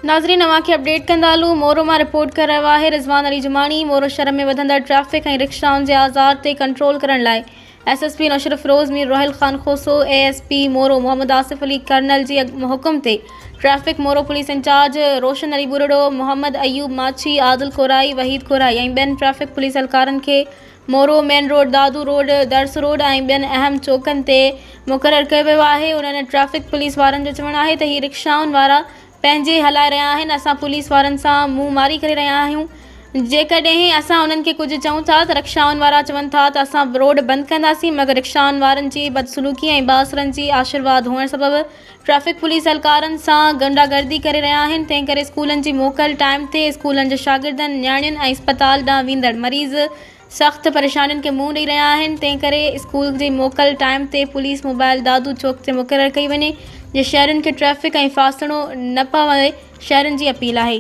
ناظرين اوهان کي اپڊيٽ ڪندا هلون مورو مان رپورٽ ڪري رهيو آهي رضوان علي جماڻي مورو شھر ۾ وڌندڙ ٽريفڪ ۽ رڪشائن جي آزار تي ڪنٽرول ڪرڻ لاء S S P Naushahro Feroze Mir Rohil Khan Khoso A S P Moro Muhammad Asif Ali colonel جي حڪم تي traffic Moro police incharge Roshan Ali Buriro Muhammad Ayub Machhi Adil Korai Waheed Korai ۽ ٻين traffic police اهلڪارن کي Moro main road Dadu road Dars road ۽ ٻين اهم چوڪن تي مقرر ڪيو ويو آهي انهن ٽريفڪ پوليس وارن جو چوڻ آهي ته هي رڪشائن وارا پنهنجي هلائي رهيا آهن اسان پوليس وارن سان منهن ماري ڪري رهيا آهيون جيڪڏهن اسان انهن کي ڪجهه چئون ٿا ته رڪشائن وارا چون ٿا ته اسان روڊ بند ڪنداسين مگر رڪشائن وارن جي بدسلوڪي ۽ بااثرن جي آشرواد هئڻ سبب ٽريفڪ پوليس اهلڪارن سان غنڊا گردي ڪري رهيا آهن تنهن ڪري اسڪولن جي موڪل ٽائيم تي اسڪولن جي شاگردن نياڻين ۽ اسپتال ڏانهن ويندڙ مريض سخت پريشانين کي منهن ڏئي رهيا آهن تنهن ڪري اسڪول جي موڪل ٽائيم تي پوليس موبائل دادو چوڪ تي مقرر ڪئي وڃي جي شهرين کي ٽريفڪ ۽ ڦاسڻو نه پوي شهرين جي اپيل آهي.